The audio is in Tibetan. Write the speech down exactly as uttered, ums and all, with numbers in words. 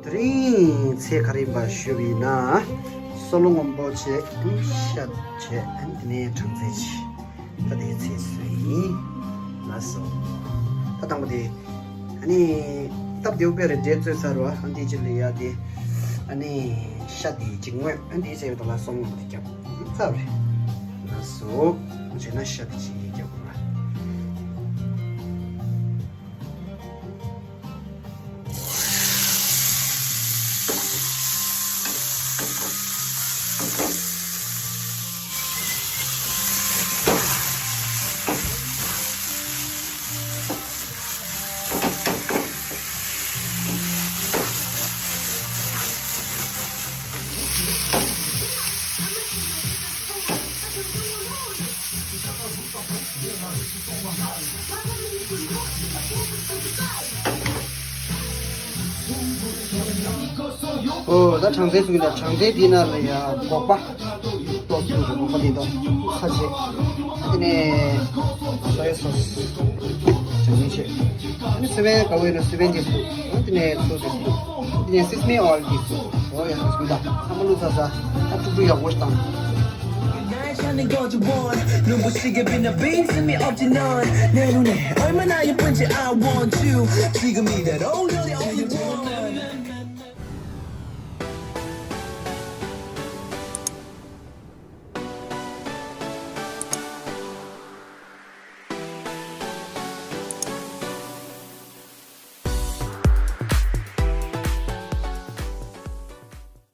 དེ་རིང་ཚལ་ག་རེ་ཡིན་པ་ཞུས་པ་ཡིན་ན། སོལ་རླུང་སྔོན་པོ་བྱས། ཤ་བྱས། ཨ་ནི་དེ་ནས་སྲང་བཙལ་བྱས། ད་དེའི་ཚལ་སོ་ཡིན། ལགས་སོ། ད་དང་པོ་དེ། ཨ་ནི་སྟབས་བདེ་པོ་དཔེ་རེད། འབྲས་བཙོས་ཚར་བ། ཨ་འདི་ཅི་ལ་ཡ་དེ། ཨ་ནི་ཤ་དེ་ཅིག་བརྔོས། ཨ་འདི་བྱས་པ་དང་ལ་སོལ་རླུང་དེ་རྒྱབ་ཚར་བ་རེད། ལགས་སོ། བྱས་ན་ཤ་དེ་ཅིག་རྒྱབ་དགོས་ར། ཨོ། ད་སྲང་བཙལ་བཙུགས་ཡིན། ད་སྲང་བཙལ་འདི་ནང་ལ་ཡ་སྒོག་པ་ཏོག་ཙམ་བཙུགས། སྒོག་པ་འདི་ཏོག་ཙམ་ཚྭ་བྱས། དེ་ནས་སོ་ཡ་སོ་སི་སྦྱང་ཡིན་བྱས། དེ་ནས་སི་པན་དགའ་པོ་ཡིན་ན་སི་པན་འདི་བཙུགས། དེ་ནས་ཚུར་འདི་བཙུགས། དེ་ནས་སི་སི་མི་ཨོ་ཡལ་འདི་བཙུགས། ཨོ་ཡ་སོ་སི་ད་ཚང་མ་བླུགས་ཚར་ཚར། ད་དཀྲུག་དཀྲུག་ཡག་པོ་ཞིག་བཏང་། 날 찾는 거지 원. 눈부시게 빛나 빈 숨이 없지 넌 내 눈에 얼마나 예쁜지 I want you. 지금이 바로 여리